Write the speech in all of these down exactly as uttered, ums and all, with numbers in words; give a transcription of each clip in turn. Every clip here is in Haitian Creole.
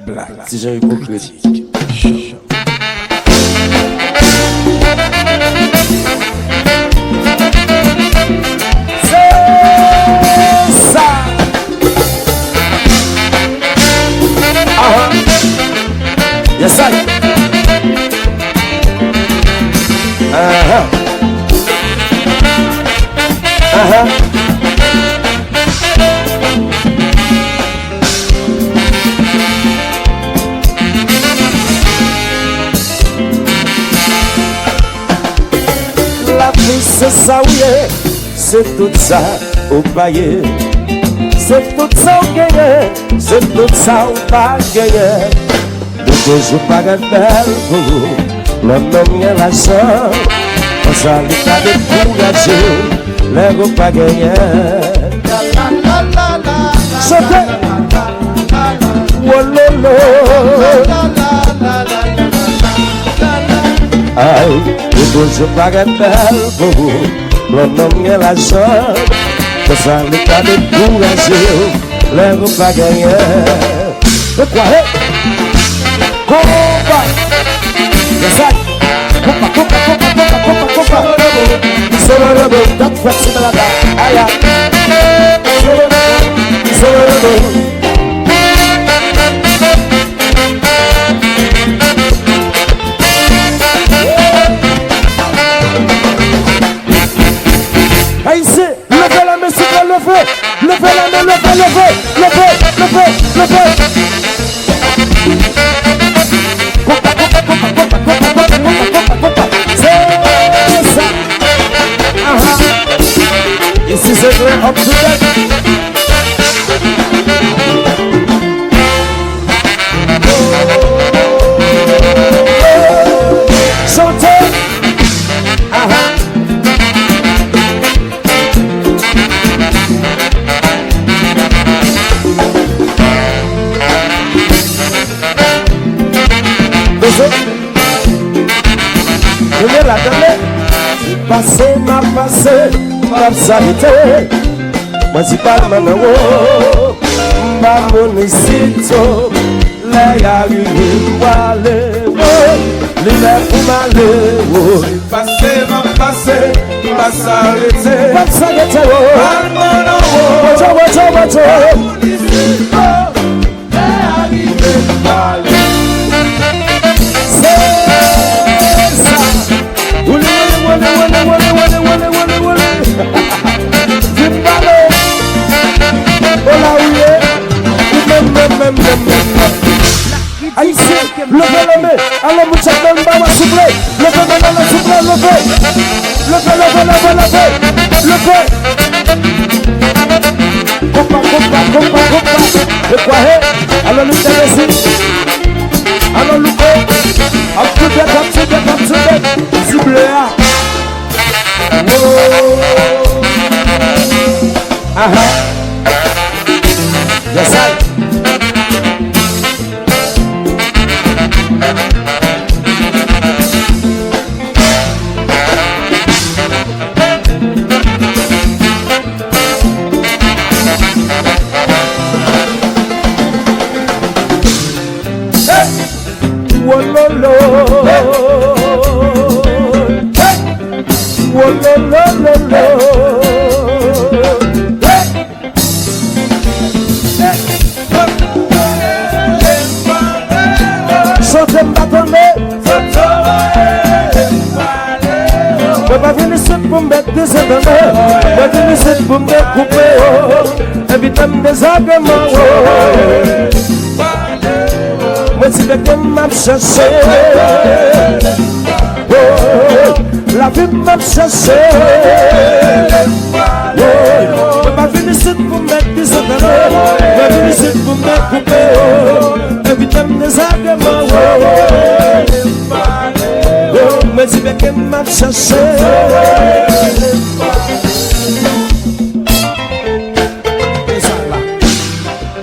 Black, ti jan ipokrit. Sa. Aha. Yes I. Aha. Aha. Lavi se sa w ye, se tout sa ou pa ye. Se tout sa w genyen, se tout sa w pa genyen. Li toujou parèt bèl pou ou. Lè nonm gen lajan, konsa li ka dekouraje w lè ou pa genyen. Chante. Wololo. Ay, li toujou parèt bèl pou ou. Lè nonm gen lajan, konsa li ka dekouraje w lè ou pa genyen. De kwa, hey? Konpa. Yes I. Konpa, konpa, konpa, konpa, konpa, konpa. Solo lobo, dat fèt si malada. Aya. Solo lobo, solo lobo. Ayisyen. Leve lanmen, souple, leve. Leve lanmen, leve, leve, leve, leve, leve. Konpa, konpa, konpa, konpa, konpa, konpa, konpa, konpa, konpa. Se sa. Aha. Isi se Glen up to date. Chante. Aha. Bezwen. Kounye la, tande. Pase, m ap pase, m ap sa rete. Mwen di pa m nan wo, m pa moun isit, oh. Lè a rive, m prale, oh. Li lè pou m ale, oh. Pase, m ap pase, m pa sa rete. M pa sa rete, oh. Al m nan wo. Woto, woto, woto. Lè a rive, m prale. Se sa. Woule, woule, woule. Vin pale. O la ou ye. Ou menm, menm, menm, menm, menm. Ayisyen, leve lanmen. Alò, moun chak nan ba mwen souple. Leve men nan lè, souple, leve. Leve, leve, leve, leve. Leve. Konpa, konpa, konpa, konpa. E kwa, he? Alò, nou te resi. Alò, Louko. Up to date, up to date, up to date. Souple a. Whoa. Aha. Yes I. Hey! Wololo. Hey! Wololololo. Hey! Chante m pa tande. Mwen pa vin isit pou m met dezòd, non. Mwen vin isit pou m dekoupe, oh. Evite m dezagreman, oh. Mwen ti bèk m ap chache. Oh, lavi m ap chache. Oh, mwen pa vin isit pou m met dezòd, non. Mwen vin isit pou m dekoupe, oh. Evite m dezagreman, oh. Oh, mwen ti bèk m ap chache.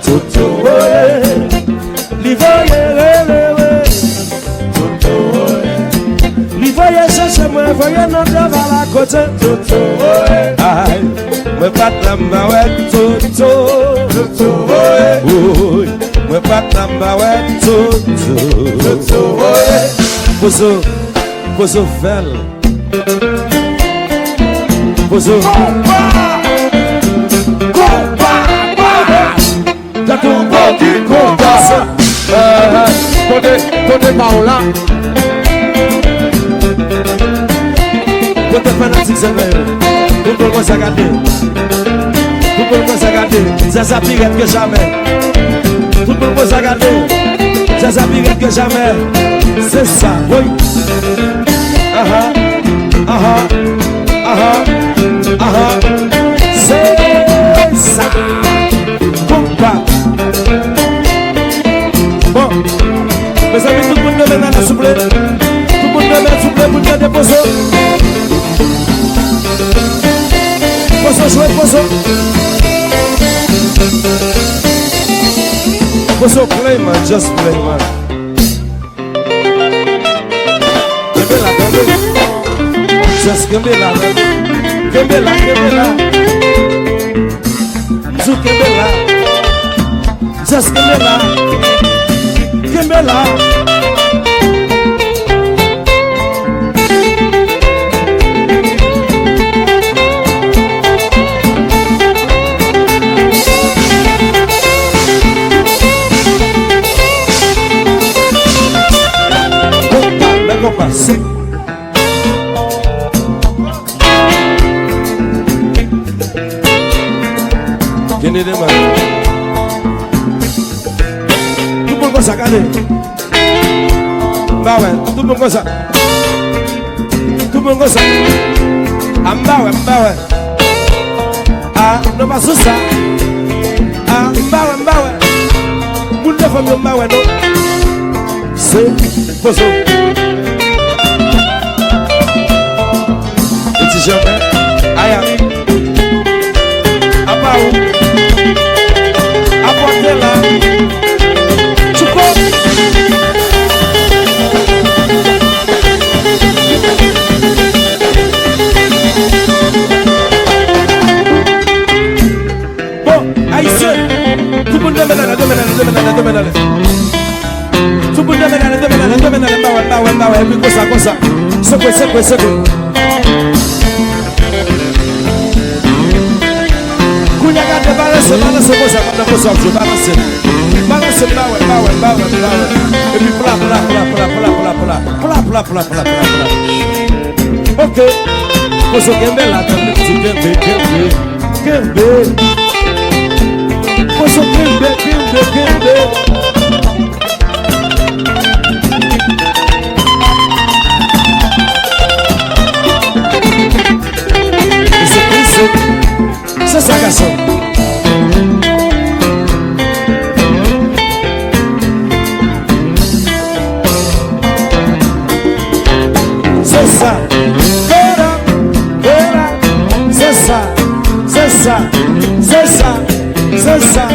Toto, eh, li voye rele, eh. Toto, eh, li voye chèche mwen, voye nan travay la kote. Toto, eh, ay, mwen pa t la m pa wè Toto. Toto, eh, woy, mwen Bat la m pa wè Toto. Toto, woy. Pozo, pozo fè l. Pozo. Konpa! Konpa! Konpa! Tankou bò ki konpa. Eh, kote, kote pa w la? Kote fanatik sèlman yo? Tout moun konsa gade. Tout moun konsa gade. Zaza pi rèd ke jamè. Tout moun konsa gade. Zaza pi rèd ke jamè. Se sa, woy. Aha, aha, aha, aha. Se sa. Konpa. Bon. Mezanmi, tout moun leve men la, souple. Tout moun leve men, souple, pou n tande Pozo. Pozo jwe, Pozo. Pozo play, man, just play, man. Kenbe la, kenbe. Just kenbe la, man. Kenbe la, kenbe la. M di w kenbe la. Just kenbe la. Kenbe la. Konpa, men konpa, se Kenede man. Tout moun konsa, gade. M pa wè, tout moun konsa. Tout moun konsa. A, m pa wè, m pa wè. A, non, pa sou sa. A, m pa wè, m pa wè. Moun de fanm yo, m pa wè, non. Se Pozo. E ti Jan, aya. Apa ou? Apa w te la? Tchouko. Bon, ayisyen, tout moun de men ale, de men ale, de men ale, de men ale. Tout moun de men ale, de men ale, de men ale, m pa wè, m pa wè, m pa wè, epi konsa, konsa. Sekwe, sekwe, sekwe. Kounye a gade, balanse, balanse konsa, pandan konsa w ap jwe, balanse. Balanse, m pa wè, m pa wè, m pa wè, m pa wè. Epi pla, pla, pla. Ok. Pozo kenbe la, tande m di kenbe, kenbe. Kenbe. Pozo kenbe, kenbe, kenbe. Isi, isi. Se sa, gason. Se sa. Kora, kora. Se sa. Se sa. Se sa. Se sa.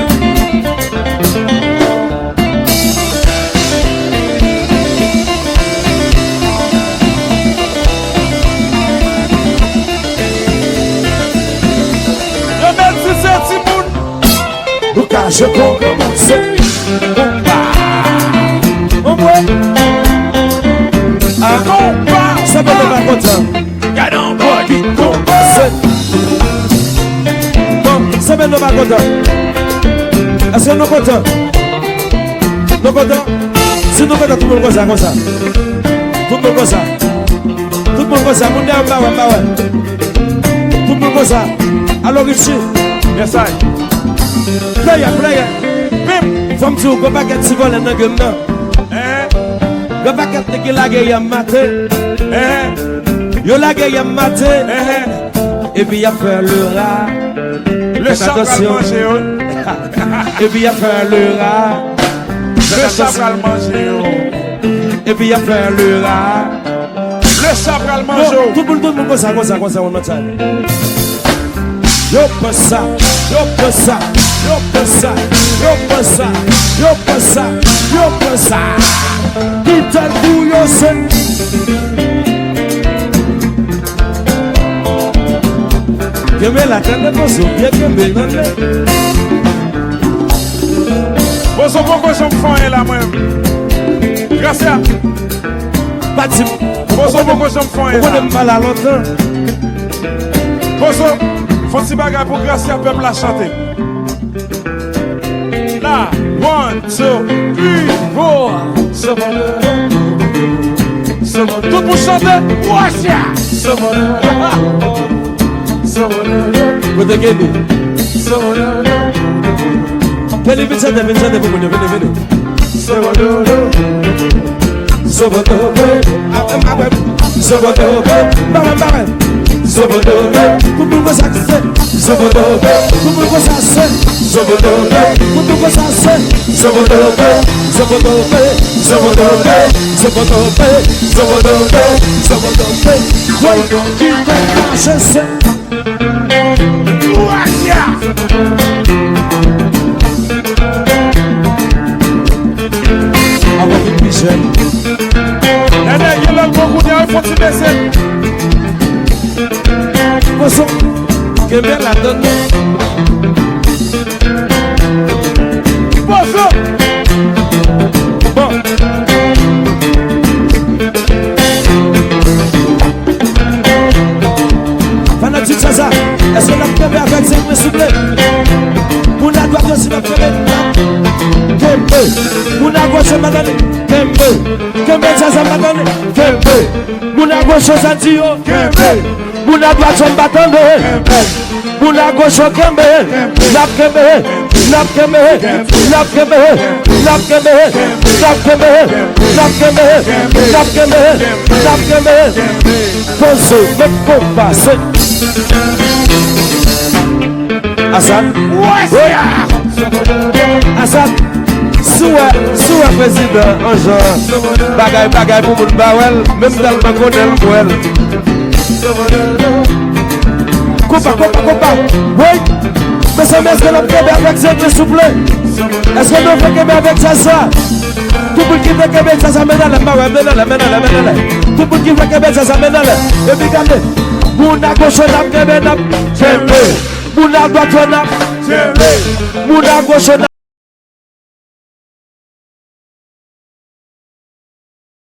Yo bèl ti se timoun. Nou ka jwe kon granmoun se konpa. Anmwe. A konpa. Se bon nou pa kontan. Gade yon bò ki konpa. Se. Bon, se bon nou pa kontan. Èske nou kontan? Nou kontan? Si nou kontan, tout moun konsa, konsa. Tout moun konsa. Tout moun konsa, moun dèyè m pa wè, m pa wè. Tout moun konsa. Alo, Richie. Yes, I. Play it, play it. Pim. Fò m di w, gon pakèt ti vòlè nan game nan. Hein? Gon pakèt nèg ki lage yèm maten. Hein? Yo lage yèm maten. Hein? Epi y ap fè le ra. Le chat pral manje yo. Epi y ap fè le ra. Le chat pral manje yo. Epi y ap fè le ra. Le chat pral manje yo. Tout moun, tout moun konsa, konsa, konsa, yon lòt sa. Yo pran sa, yo pran sa, yo pran sa, yo pran sa, yo pran sa, yo pran sa. Tout tèt pou yo se. Kenbe la, tande Pozo, byen kenbe, tande. Bon, Pozo poko janm fè anyen la, mwen menm. Gracia. Pa di m. Pozo poko janm fè anyen la. Ou konnen m pa la lontan. Pozo, fè yon ti bagay pou Gracia, pèp la chante. La, one, two, three, four. Tout moun chante. Gracia. Kote Kenny? Kenny, vin chante, vin chante pou moun yo, vini, vini. Zobodope, apre m apre m. Zobodope, mare mare. Zobodope, pou moun konsa se. Zobodope, pou moun konsa se. Zobodope, pou moun konsa se. Zobodope, zobodope, zobodope, zobodope, zobodope, zobodope. Woy, ki fè mache se. Avan vin pi jèn. Nènè, gen lè l bon kounye a, fò ti bese. Pozo, kenbe la, tann. Pozo. Bon. Fanatik Zaza, èske n ap kenbe avèk zeng mwen, souple? Moun a dwat yo, si n ap kenbe, n ap kenbe. Moun a goch yo, pa tande, kenbe. Kenbe Zaza, pa tande, kenbe. Moun a goch yo, sa di yo, kenbe. Moun a dwat yo, pa tande, kenbe. Moun a goch yo kenbe, n ap kenbe, n ap kenbe, n ap kenbe, n ap kenbe, n ap kenbe, n ap kenbe, n ap kenbe, n ap kenbe. Pozo, met konpa, se. Asad. Asad. Si w wè, si w wè prezidan an jan bagay, bagay pou moun pa wè l, menm tèlman konnen l, m wè l. Konpa, konpa, konpa. Woy. Mezanmi, èske n ap kenbe avèk zeng mwen, souple? Èske nou vle kenbe avèk djaz sa? Tout moun ki vle kenbe djaz sa, men anlè, men anlè, men anlè, men anlè. Tout moun ki vle kenbe djaz sa, men anlè. Epi gade, moun a goch yo n ap kenbe, n ap kenbe. Moun a dwat yo n ap kenbe. Moun a goch yo n